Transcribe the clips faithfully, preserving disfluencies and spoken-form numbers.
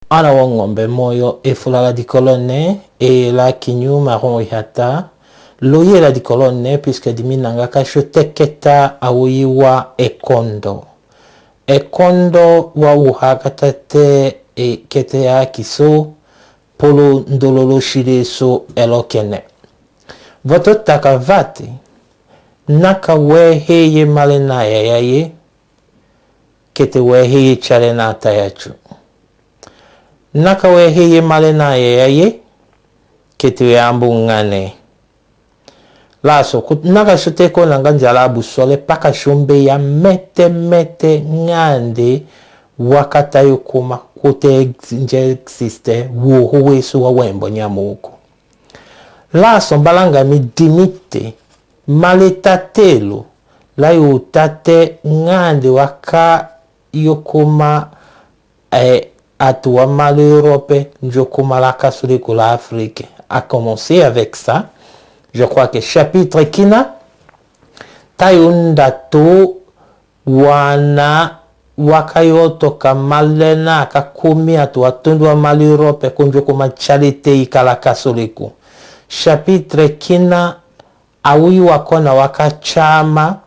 Ana wongo mbe moyo e fula la dikolo ne, e la kinyuma rongo ihata, lo ye la dikolo ne, puisque dimi nanga ka sio teketa awiwa e kondo. E kondo wa uhaka tate e kete ya kiso, polo ndololo shire so elo kene. Voto taka vati, naka we he ye male na ya ya ye, kete we he ye chale na ta ya chu. Naka we he ye male na ya ya ye, kete we ambu ngane. Laso, ku-, naka sio te ko nanga njala bu sole paka shombe ya mete mete ngande wakata yo kuma kute ex-, nje existe, wo ho we so wa wembo nyamuko. Laso mbalanga mi dimite, male tatelo, la yo tate ngande waka yo kuma, eh, atu wa male Europe, njo kuma la kasu leku la Afrique. À commencer avec ça, je crois que chapitre kina, ta yo nda to wana waka yo toka male na ka kumi atu wa tondu wa male Europe, ko njo kuma chale te i kala kasu leku. Chapitre kina, awiwa kona waka chama,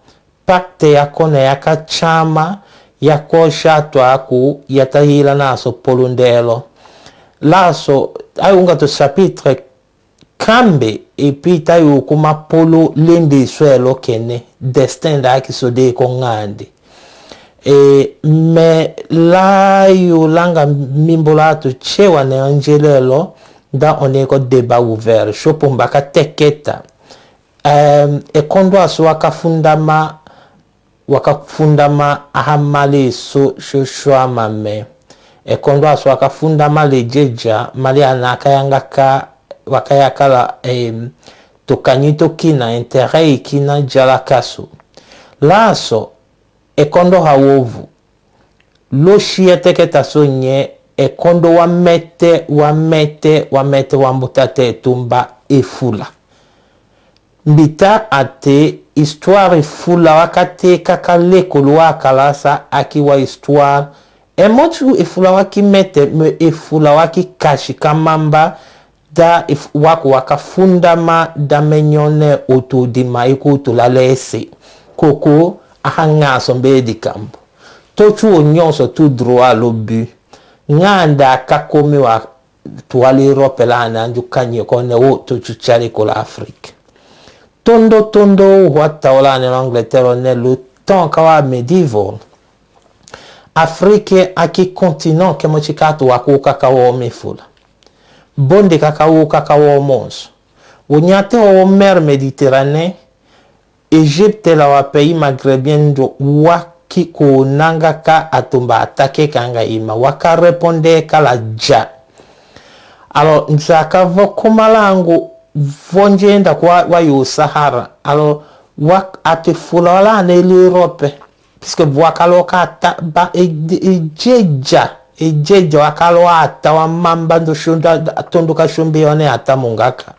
pacte ya kona yaka chama, ya ko sha twaku, ya ta hila naso polo ndelo. Laso, a yo unga to chapitre kambe, et puis ta yo kuma polo lende so elo kene, destin da ki so de ko ngande. E, mais la yo langa mi mbola atu chewa ne angelelo, da one ko débat ouvert, sio po mbaka teketa. Em, e kondo asu waka fundama, waka fundama aha male so, so, so amame. E kondo asu waka fundama le jeja, male ana aka yanga ka, waka yakala, em, to kanyi to kina, intérêt i kina jala kasu. Laso, e kondo ha wovu. Lo shie teketa so nye, e kondo wa mete, wa mete, wa mete wa mbuta te tumba e fula. Mbita ate histoire fula waka te kaka lekolo wa kalasa aki wa histoire. E moti e fula waki mete, mais e fula waki kashi ka mamba, da if-, waku waka fundama da menyo ne utu dima iku utu la lese. Koko aha ngaso mbedi kambu. To chu o nyonso tu droit lo bu. Nganda ka komi wa tuwali Europe la na nju kanyi kone o to chu chali ko la Afrique. Tondo, tondo, wa taola ne l'Angleterre ne le temps ka wa médiéval. Afrique aki continent kemo chi katu wa ku kaka wo mi fula. Bondi kaka wo kaka wo monso. Wo nyate wo mer Méditerranée, Égypte la wa pays maghrébien ndo wa ki ko nanga ka atumba attaquer kanga ima, wa ka répondre ka la ja. Alors, nzaka vo kuma langu vo njenda kwa wa yo Sahara. Alors, wa ati fula wala ne l'Europe. Puisque wa kalo ka ta ba e, e jeja, e jeja wa kalo ata wa mamba ndo shunda, tondu ka shumbi yone ata mungaka.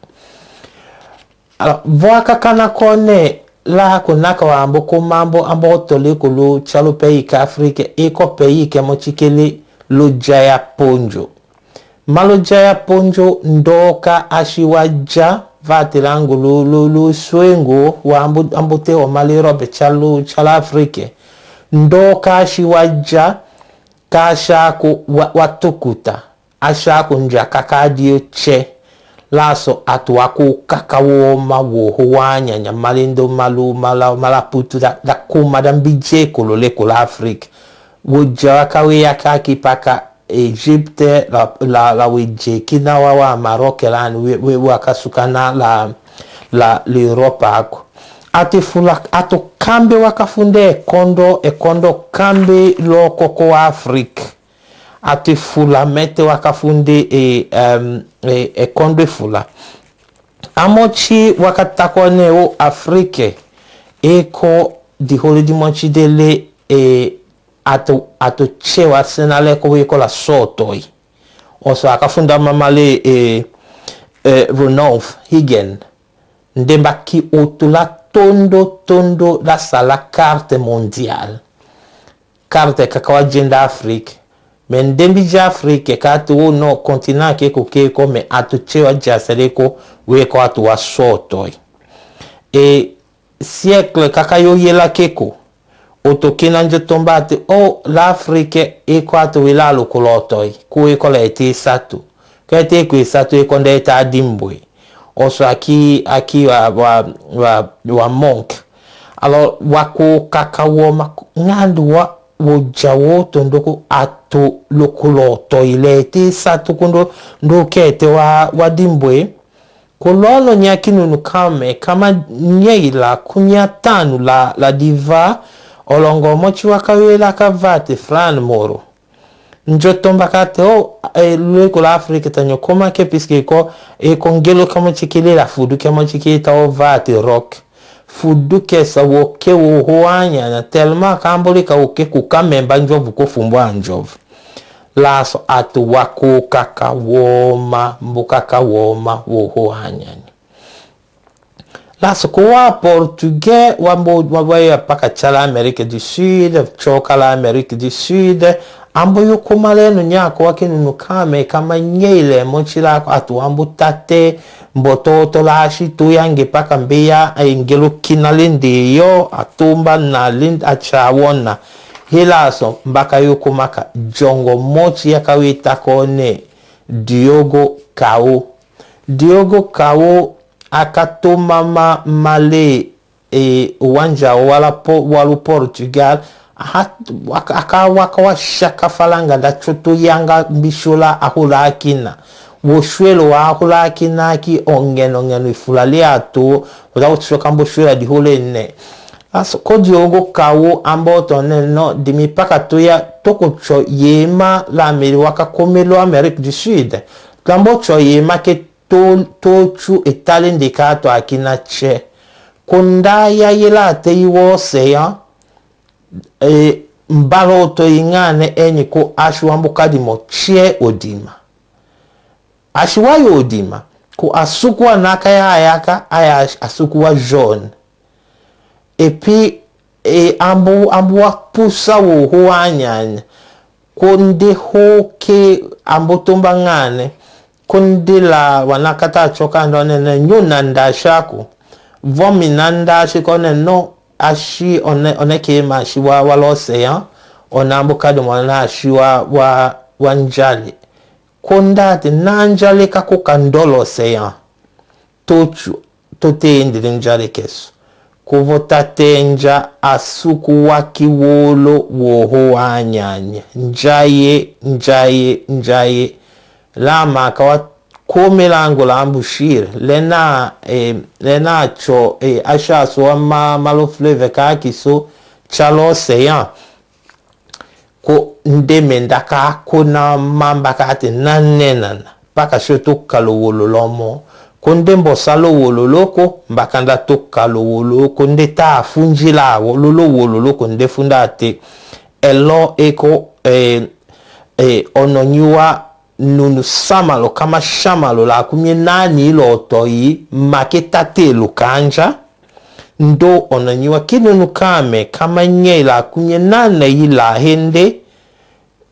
Alors, vo aka kana kone, la ko naka wa ambo ko mambo, ambo tole ko lo chalo pays ka Afrique, e ko pays kemo chikele lo jaya ponjo. Malo jaya ponjo ndoka ashiwa ja, vati langu lu, lu, lu swengo, wa ambu, ambu te o mali robe chalo, chalo Afrique. Ndoka ashiwa ja, kasha ko wa, wa tukuta. Asha ko nja kaka dio che. Laso atu wa ko kaka woma wo ho wa nyanya malindo malu mala, mala putu da, da kuma da mbije ko lo le ko la Afrique. Wo ja wa ka we ya ka ki paka Égypte, la, la, la we je kina wa, wa Maroc, la, we, we, wa ka sukana la, la, l'Europe ako. Ati fula, atu kambe wa ka funde e kondo, e kondo kambe lo koko Afrique. Ati fula mete wa ka funde e, em, e, e kondo e fula. Amo chi wa ka tako ne o Afrique, e ko di holi di mo chi dele, e, atu, atu che wa sena le ko we ko la sotoi. Oso aka funda mama le, e, e, Ronald Higgin. Ndemba ki otu la tondo, tondo la sala carte mondiale. Carte kaka wa jenda Afrique. Me ndembi ja Afrike ka atu wo no kontina ke ko ke ko me atu che wa jasere ko we ko atu wa soto i. E siècle kaka yo yela ke ko. Oto kina njo tomba ati o la Afrike e ko atu wila lo ko loto i. Ko e ko le ti satu. Ke te ko e satu e ko nde ta dimbwe. Oso aki, aki wa, wa, wa, wa monk. Alors, wa ko kaka wo ma, ngandu wa, wo ja wo to ndoko ato lo ko loto i le ti satu kundo, ndo ke te wa, wa dimbwe. Ko lolo nya ki nunu kame, kama nye ila kunya tanu la, la diva, olongo mo chi wa ka wela ka vati fran moro. Njo tomba kate o, e, lwe ko la Afrike ta nyo koma ke piske ko, e, ko ngelo kama chikili la fudu kama chiki ta o vati rock. Fudu ke sa wo ke wo ho anya na telma kambo le ka wo ke ku ka memba njovu ko fumbo a njovu. Laso atu wa ko kaka wo ma, mbo kaka wo ma, wo ho anya ni. Laso ko wa Portugais, wa mbo, wa, wa ya paka chala Amérique du Sud, choka la Amérique du Sud, ambo yo ko maleno nya ko wa ke nunu kame, kama nye ile mo chila ko atu ambo tate, mbo to, to la shi tu ya nge paka mbeya, e ngelo kina lindi yo, atumba na lindi a chawona. Hila so, mbaka yo ko maka, jongo mo chi ya ka wita ko ne, Diogo Cao. Diogo Cao, aka toma ma, male, e, wanja wala po, walu Portugal, ha, aka, aka waka wa shaka falanga da choto yanga mbishola ahula akina. Wo shwelo wa ahula akina ki ongen, ongen ifulali ato, wada wo shoka mbo shwela di hole ne. Aso, ko Diogo Cao ambo to ne no, dimi paka to ya, to ko cho yema la Ameri waka komelo Amérique du Sud. Tambo cho yema ke to, to chu e tali ndika to akina che. Ko nda ya yela te i wo se ya, e, mbalo to i ngane eni ko ashu ambo kadi mo che odima. Ashu wa yo odima, ko asuku wa naka ya ayaka, aya asuku wa jaune. Et puis, e, ambo, ambo wa pusa wo ho anyanya. Ko nde ho ke ambo tomba ngane. Ko nde la wana kata choka ndo ne, ne, nyu na nda shaku. Vomi na nda shi ko ne, no, ashi one, one ke ma shi wa, wa l'océan. Ona ambo kadi mwana ashi wa, wa, wa njali. Ko nda te na njali ka ko ka ndo l'océan. Tochu, to te ndiri njali keso. Ko vo ta te nja asuku wa ki wolo wo ho anyanya. Njaye, njaye, njaye. La ma ka wa kome lango la mbushire. Lena, e, lena cho, e, asha so wa ma, malo fleuve ka ki so, cha l'océan. Ko nde me nda ka kona mamba ka te na nenana. Paka sho to kalo wolo lo mo. Ko nde mbo sa lo wolo lo ko, mbaka nda to kalo wolo ko nde ta funji la wolo lo wolo lo ko nde funda te. Elo e ko, e, e, ono nyi wa nunu samalo, kama shamalo la kumye nani lo to i, make ta te lo kanja. Ndo ona nyi wa ki nunu kame, kama nye la kunye nana ila hende,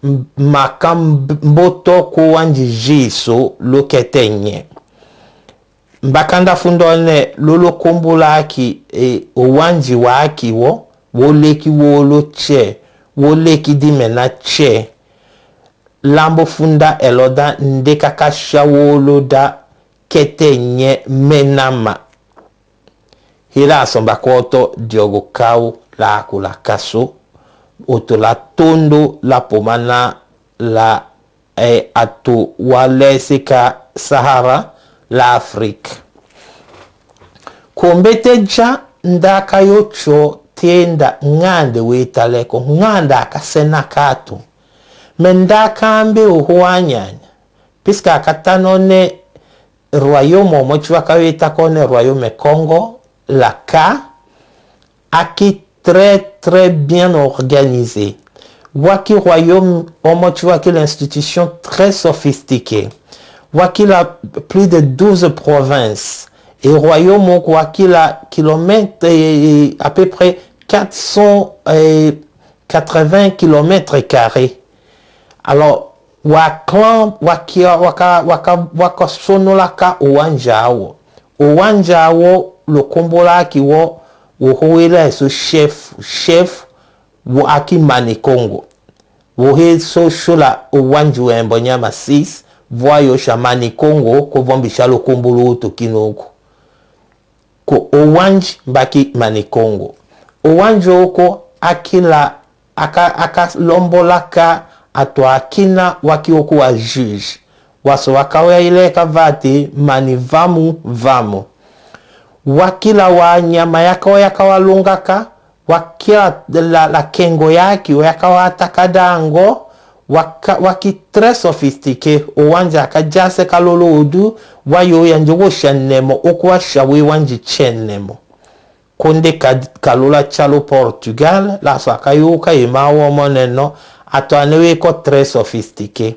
m-, maka mb-, mboto ko wanji jiso lo kete nye. Mbaka nda fundo ne lolo kumbula ki, e, owanji wa ki wo, wo leki wolo che, wo leki dimena che. Lambo funda elo da nde kaka sha wolo da kete nye menama. Hila asomba koto Diogo Cao la kula kaso, oto la tondo la pomana la, e, ato wa lese ka Sahara la Afrique. Ko mbete ja nda ka yo cho tenda ngande wetale ko nganda ka sena kato. Me nda ka mbe oho anyanya. Puisque aka tano ne royaume omo chi waka weta ko ne royaume Kongo, la ka, aki très, très bien organisé. Waki royaume omo chi waki l'institution très sophistiquée. Waki la plus de douze provinces. Et royaume waki la kilomètre, eh, à peu près quatre cent quatre-vingts kilomètres carrés. Alors, wa clan, wa kia, wa ka, wa ka, wa ka sono laka owanja wo. Owanja wo, lokombo laki wo, wo ho wela eso chef, chef, wo aki Manikongo. Wo he so shola owanji wembo nyama six, vo ayosa Manikongo, ko vombisa lokombo lo utukinu ko. Ko owanji mbaki Manikongo. Owanji oko akila aka, aka lombo laka ato akina waki oko wa juge. Waso waka wa ileka vati mani vamu, vamu. Wakila wa nyama yaka wa yaka wa longaka, wakila la, la kengo yaki wa yaka wa taka dango, waka, waki très sophistiqué, owanja aka jase ka lolo odu, wa yo ya njogo sha nemo, oko wa sha we wanji che nemo. Konde ka, ka lola chalo Portugal, laso aka yoka ema wo moneno, ato ane we ko très sophistiqué.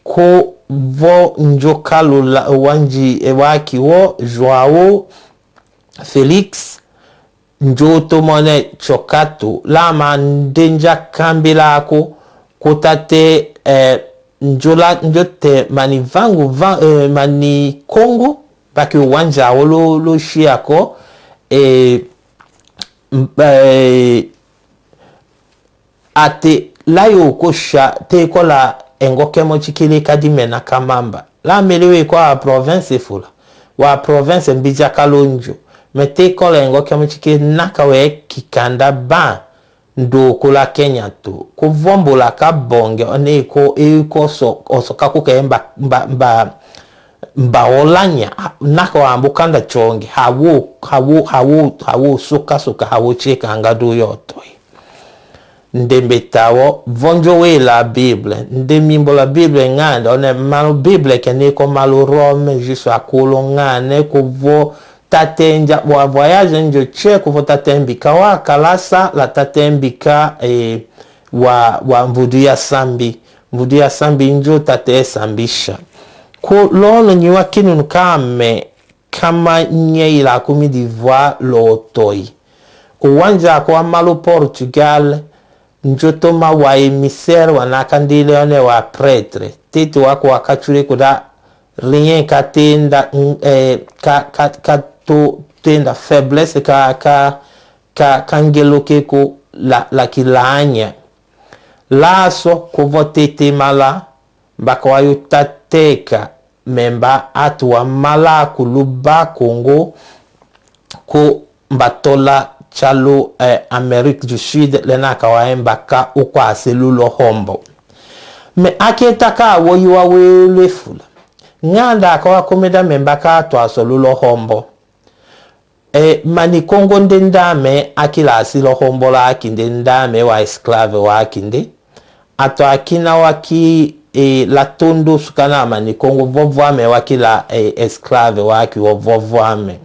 Ko vo njo ka lola wanji ewaki wo, João Félix, njo to mone chokato, lama nde nja kambila ko, ko tate, eh, njo la, njo te mani vangu, va, eh, Manikongo, baki owanja wo lo, lo shia ko, eh, m-, eh, ate la yo ko sha te kola engo kemo chikili ka di me naka mamba. La mele we ko a province fula. Wa province mbija ka lonjo. Me te kola engo kemo chikili naka we kikanda ba. Ndo kula Kenya tu. Ko vombola ka bonge, one ko, e ko so, oso ka ku ke mba, mba, mba, mba olanya, ha, naka wa mbu kanda chonge, hawo, hawo, hawo, hawo, suka, suka, hawo cheka nga du yo toi. Nde mbeta wo, vo njo wela Bible, nde mimbola Bible ngande, one malu Bible ke ne ko malu Rome, jisu akulu ngane, ko vo, tate nja, wa voyage njo che, ko vo tate mbika wa kalasa, la tate mbika, eh, wa, wa mvudu ya sambi. Mvudu ya sambi njo tate sambisha. Ko lono nyi wa kinunu kame, kama nye ila kumi di vwa lo toi. Owanja ko wa malu Portugal, njo toma wa émissaire wa naka ndile one wa prêtre. Tete wako wa kachule kuda rien ka tenda, mm, eh, ka, ka, ka to tenda faiblesse ka, ka, ka, ka ngeloke ko la, la kilanya. Laso ko vo tete mala, mbaka wa yo tateka, memba atu wa mala kulu ba Kongo, ko mbatola chalo, eh, Amérique du Sud, lena ka wa embaka ukwase lulo hombo. Me aketa ka wo yo wa wele fula. Nganda ka wa komeda memba ka twaso lulo hombo. E, Manikongo nde ndame akila asi lo hombo laki nde ndame wa esclave waki nde. Ato akina waki, e, la tundu sukana Manikongo vovwame wakila, e, esclave waki wo vovwame.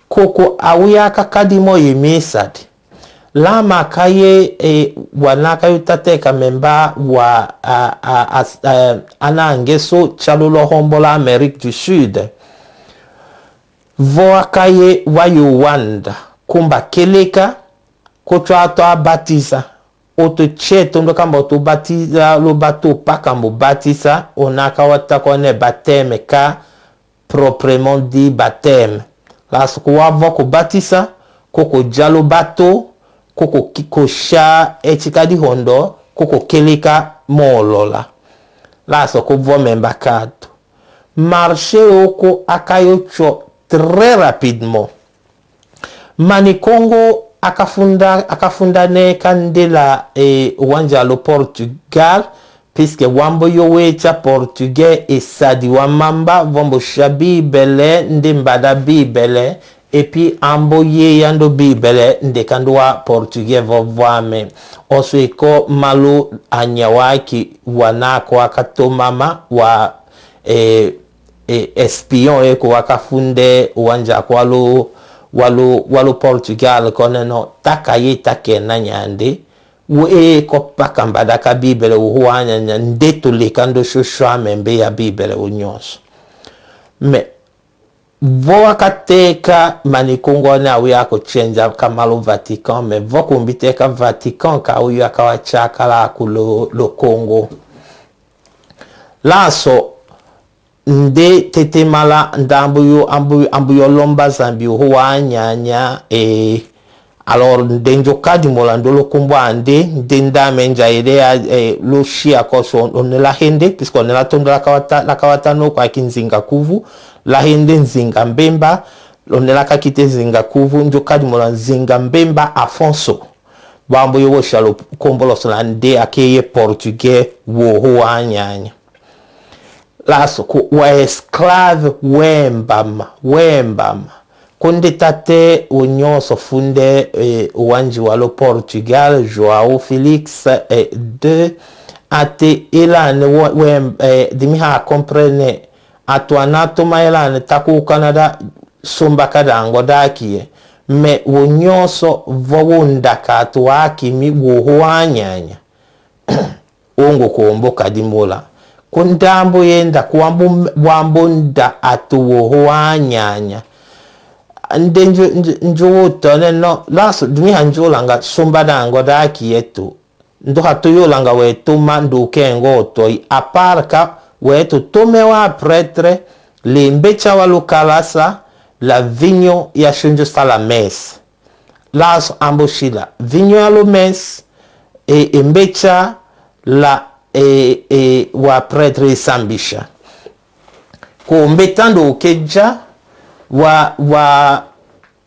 Koko awuyaka kadi mo ye misadi. Lama kaye, e, wa naka yo tateka memba wa, a, a, a, a, anange so chalo lo hombo la Amérique du Sud. Vo akaye wa yo wanda, kumba keleka, ko twa twa batisa, oto che tondo kamba oto batisa, lo bato paka mbo batisa, ona ka wata kone baptême ka proprement dit baptême. Laso ko wa vo ko batisa, ko ko jalo bato, ko ko ki-, ko sha eti ka dihondo, ko ko keleka molola. Laso ko vo memba kato. Marché oko akayo cho très rapidement. Manikongo akafunda, akafunda ne kandela, e, wanja lo Portugal, puisque wambo yo wecha portugais e sadi wa mamba, vombo sha Bibele, nde mbada Bibele, et puis ambo ye yando Bibele, nde kando wa portugais vovwame. Oso eko malo anya waki wa nako akatomama wa, e, e, espion eko wakafunde wanja ko walo, walo, walo Portugal koneno taka ye takena nyande, we eko paka mbada ka Bibele wo huwa nyanya nde toleka ndo shosho amembe ya Bibele wo nyonso. Mais, vo wakateka Manikongo ne awu yako chenja ka malo Vatican, mais vo kumbi teka Vatican ka awu yaka wachakala kulo, lo Kongo. Laso, nde tete mala, nda ambu yo, ambu, ambu yo lomba Nzambi oho wanyanya, e, alors, nde njo kadimola ndolo kumbu ande, nde nda menja ele ya, e, lo shia koso, one la hende, puisque one la tondo la kawata, la kawata no kwa ki Nzinga Kuvu, la hende Nzinga Mbemba, one la kakite Nzinga Kuvu, njo kadimola Nzinga Mbemba Afonso. Bambu yo wo shia lo komboloso la nde akeye portugais woho wanyanya. Laso, ko wa esclave wembama, wembama. Ko nde tate wo nyonso funde, e, wanji wa lo Portugal, João Félix, e, deux, ate elane wo, wem-, e, dimi ha comprene, atu ana toma elane taku Canada, somba kadango dakiye. Mais wo nyonso vo wo ndaka atu akimi woho wanyanya. Ongo kombo kadimola. Ko ndambu yenda ko wambu, wambu nda atu woho wanyanya. Nde njo, njo, njo wo tone no, laso, dimi ha njo langa somba dango dakiye tu. Ndo hatu yolanga wetu ma nduke ngo toi. À part ka wetu tome wa prêtre, le mbecha wa lukalasa, la vinyo ya shonjo sa la messe. Laso ambu shila, vinyo ya lo messe, e, e mbecha la, e, e, wa prêtre esambisha. Ko mbeta nduke ja, wa, wa,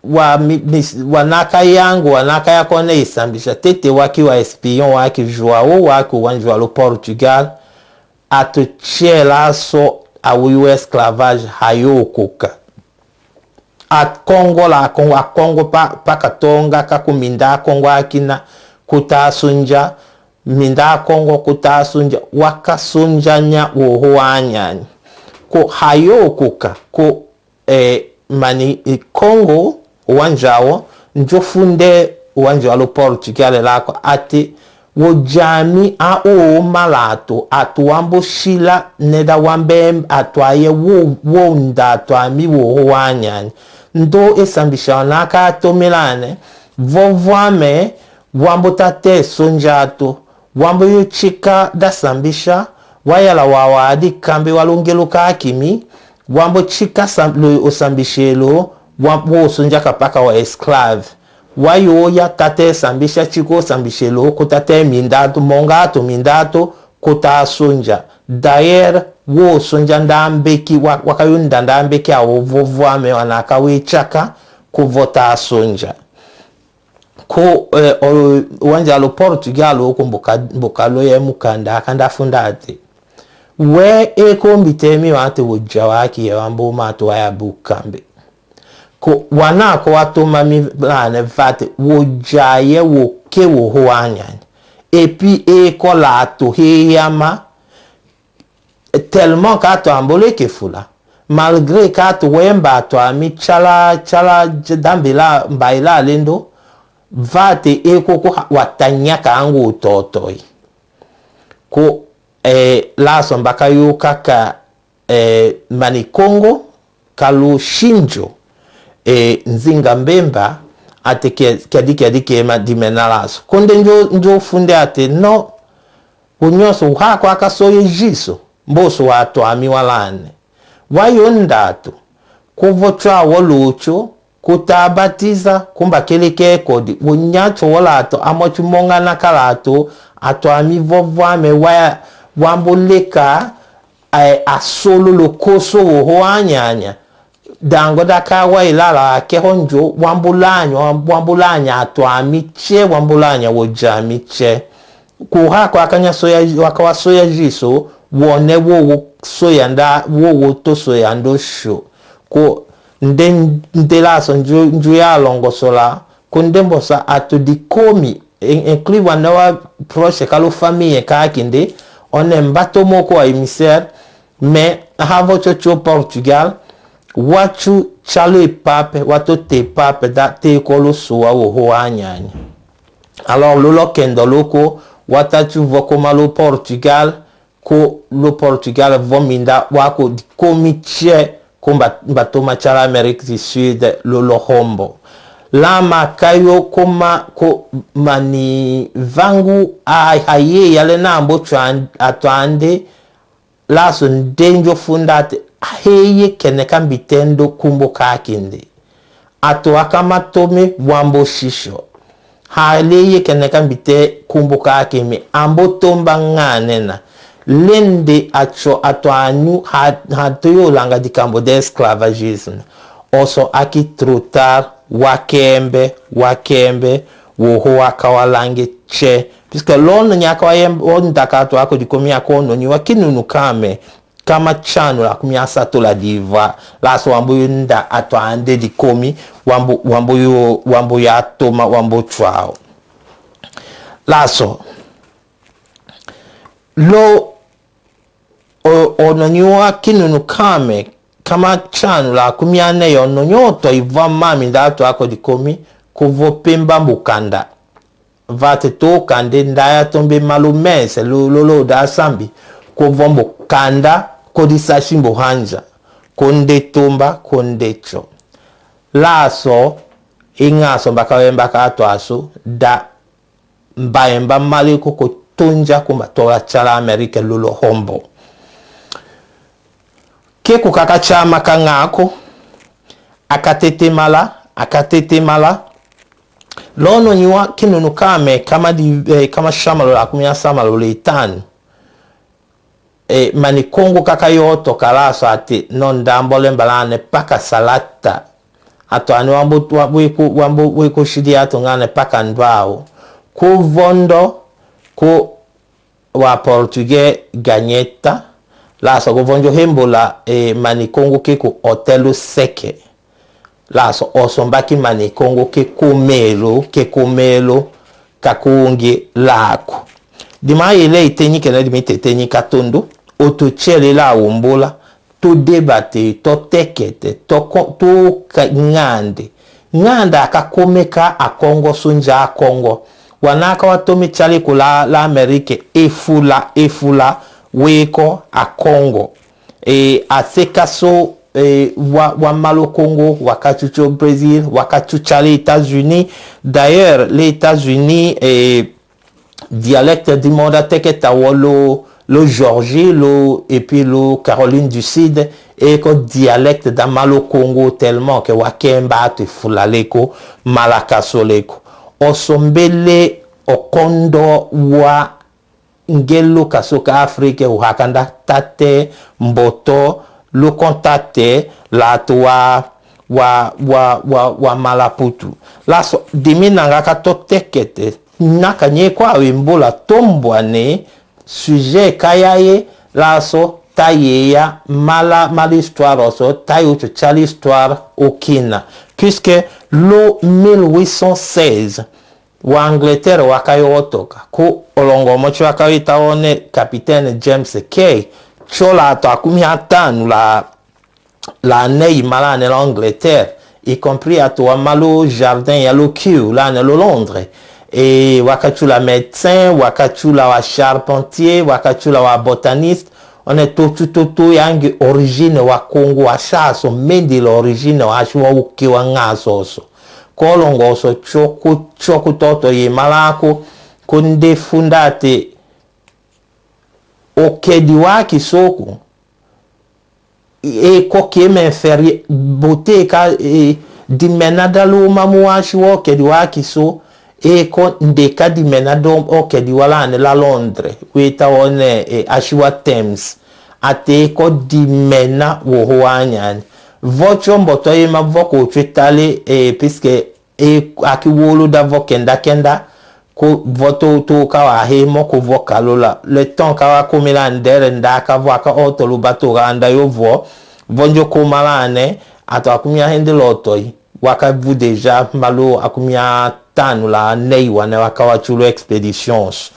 wa mi, mi, wa naka yangu, wa naka ya kone esambisha. Tete waki wa espion, waki João, waki wanji wa lo Portugal, atu chela so awu esclavage ha yo kuka. A Kongo la Kongo, a Kongo pa, pa katonga ka ku minda Kongo akina kuta sunja, minda Kongo kuta sunja, waka sunja nya woho wanyanya. Ko ha yo kuka, ko, e, mani, e, Kongo, wanji awo, njo funde wanji wa lo Portugal la ko ati, wo jami a o malato, atu wambu shila neda wambe atu aye wo, wo nda atu ami woho wanyanya. Ndo esambisha naka tomelane, vovo ame, wambu tate sunja atu, wambu yo chika da sambisha, wayala wawa adi kambi wa lungelo ka akimi, wambu chika sam-, lo, osambishelo, wa, wo sunja kapaka wa esclave. Wa yo ya tate sambisha chiko sambishelo, ko tate minda atu, monga atu minda atu, kuta sunja. D'ailleurs, wo sunja nda mbeki, wa, waka yo nda nda mbeki awo vovo ame wa naka we chaka, ko vota sunja. Ko, e, o, wanji wa lo Portugal wo ko mbuka, mbuka lo ye mukanda, kanda funda ati. We e ko mbite mi wati wo ja waki ye wambu matu wa ya bukambe. Ko wana ko watoma mi lane vate wo ja ye wo ke woho wanyanya. Et puis e ko lato he yama, tellement ka atu ambole ke fula. Malgré ka atu wemba atu ami chala, chala, dambe la, mbayi la lendo, vate e ko ko ha-, watanya ka angu totoi. Ko, e, laso mbaka yo kaka, e, mani Kongo, ka lo shinjo, e, Nzinga Mbemba, ate ke, kedi, kedi ke ma dimena laso. Ko nde njo, njo funde ate, no, Wo nyonso, uhakwa ka soye jiso, mboso wa atu ami walane. Wa yo nda atu, ko vo chwa wo lucho, kuta batiza, kumba kele ke kodi, wo nyacho wo lato, amo chumongana ka lato, atu ami vovo ame wa, wambu leka, e, asolo lo koso woho wanyanya. Dango daka wa ilala ke honjo, wambu lanya, wambu lanya atu ami che, wambu lanya wo ja ami che. Ko uhakwa ka nya soya, waka wa soya jiso, wone wo, wo soya nda, wo, wo to soya ndo sho. Ko nde, nde laso nju, nju ya longosola, ko nde mbosa atu dikomi, in-, inclus wana wa proche ka lo famille ka kinde, one mbato moko wa émissaire, mais havo chocho Portugal, wachu chale pape, wato te pape da te kolo suwa woho wanyanya. Alors, lolo kendo loko, wata chu vo koma lo Portugal, ko lo Portugal vo minda, wako dikomi che, ko mba, mba toma chala Amérique du Sud, lolo hombo. Lama kayo koma ko mani vangu a haye yale na ambo chwa an-, atwande, Laso nde njo funda te, heye kene ka mbite ndo kumbu ka kindi. Ato aka matome wambo shisho. Haleye kene ka mbite kumbu ka kimi, ambo tomba ngane na. Lende acho ato anyu ha, ha toyo langa dikambo de esclavagisme. Oso aki trop tard, wa kembe, wa kembe, woho waka walange che. Puisque lono nyaka wa yembe, o ndaka ato ako dikomi ako no nyi wa kinunu kame. Kama chanu la kumi asa tola diva, laso wambo yo nda ato ande dikomi, wambo, wambo yo, wambo ya toma, wambo chwao. Laso, lo, o, o no nyi wa kinunu kame, kama chanu la kumi ane yo no nyo to iva mami nda ato ako dikomi, ko vo pemba mbukanda. Vate to kande nda ya tombe malu mese lo, lo, lo da sambi. Ko vo mbo kanda, ko disa si mbo hanja. Ko nde tomba, ko nde cho. Laso, ingaso mbaka we mbaka ato asu, da mbaye mba mali ko ko tunja kumba tola chala Amerike lulo hombo. Ke ku kaka chama ka ngako, aka tete mala, aka tete mala. Lono nyi wa kinunu kame kama di, eh, kama shama lo la kumi ya sama lo le tanu. Eh, mani Kongo kaka yo to kala so ati, no ndambo le mbalane paka salata. Ato ani wambo, wambo iku, wambo iku shidi ato ngane paka ndwao. Ku vondo, ku wa Portugais gagnetta, laso ko vonjo hembola, eh, mani Kongo ke ku Hotel Seke. Laso oso mbaki mani Kongo ke komelo, ke komelo, ka kungi lako. Dima ile itenyi kena dimi tetenyi katundu, otu chele la umbula, to debate, to tekete, to ko-, to ka-, ngande. Ngande aka kome ka Akongo sunja Akongo. Wanaka wa tome chale ko la, la Amerike, efula, efula, weko Akongo. E, aseka so, e, wa, wa Malo Kongo, waka chucho Brésil, waka chucha les États-Unis. D'ailleurs, les États-Unis, e, dialecte du monde ateke ta wo lo, lo Georgie, lo, et puis lo Caroline du Sud, e ko dialecte da Malo Kongo tellement que wa kemba atu fula leko, malaka so leko. Oso mbele okondo wa nge luka suka Afrike uhakanda tate, mboto, lukon tate, latu wa, wa, wa, wa, wa mala putu. Laso, dimi nanga ka to tekete, naka nye kwa wimbula tombwane, sujet ka yaye, laso, ta yeya, mala, mala histoire oso, ta yuchu cha l'histoire ukina. Puisque, lo mille huit cent seize, wa Angleterre waka yo otoka. Ku olongo mochi waka wita one Capitaine James Key. Chola ato akumi atanu la, la nei malane la Angleterre. Y compris ato wa Malo Jardin ya lo Kew, lane lo Londres. E waka chula médecin, waka chula wa charpentier, waka chula wa botaniste. One tochu totu yangi origine wa Kongo wa shaso, mendi la origine wa shi wa uke wa ngasoso. Kolongoso choku, choku toto ye malako, ku nde funda te okedi wa kisoku, e ko ke me feri bote ka, e, dimena da lo mamu wa shi wa okedi wa kiso, e ko nde ka dimena do okedi wa lane la Londres, wita one, e, a shi wa Thames, ate ko dimena woho wa nyani. Vocho mboto ye ma voko chwe tale, e, puisque e, aki wolo da vo kenda kenda, ku vo to, to ka wa hemo, ku vo kalola. Le temps ka wa kumi la ndere nda ka vo aka oto luba to ga nda yo vo, vo njo kuma lane, ato akumi ahende lotoi, waka vu déjà Malo akumi atanu la nei wane waka wa chulu expéditions.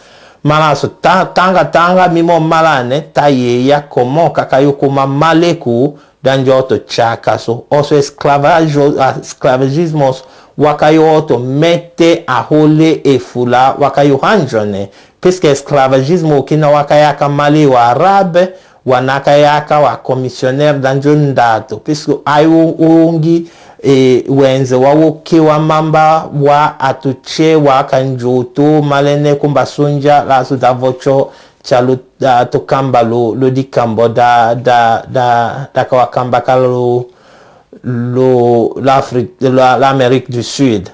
Malaso ta-, tanga tanga mimo malane, ta yeya comment kaka yo kuma maleku, da njo oto chaka so. Oso esclavage, esclavagisme oso, waka yo oto mete ahole efula, waka yo hanjone. Puisque esclavagisme ukina waka yaka mali wa arabe, wanaka yaka wa commissionnaire da njo ndato. Puisque ayo ungi, e, wenze wa woke wa mamba, wa atuche, wa kanjoto, malene kumba sunja, laso da vocho, tya lo, ah, to kamba lo, lo dikambo da, da, da, da ka wa kamba ka lo, lo, l'Afrique, la, l'Amérique du Sud.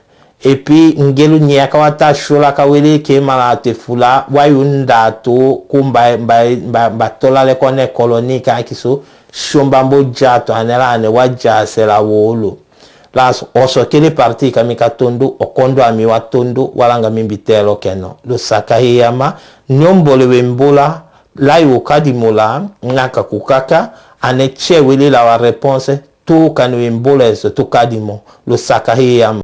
Et puis, nge lo nyea ka wa ta sio la ka wele ke mala te fula, wa yo nda to, ko mba, mba, mba, mba tola le ko ne colonie ka ki so, sio mbambo ja to ane la ane wa ja se la wolo. La so, o so kele parti ka mi ka tondu, o kondo ami wa tondu, walanga mi mbitelo keno. Lo saka hiyama, nyombole we mbola, lai wo kadimo la, naka kukaka, ane che wele la wa réponse, to kani we mbola eso, to kadimo, lo saka hiyama.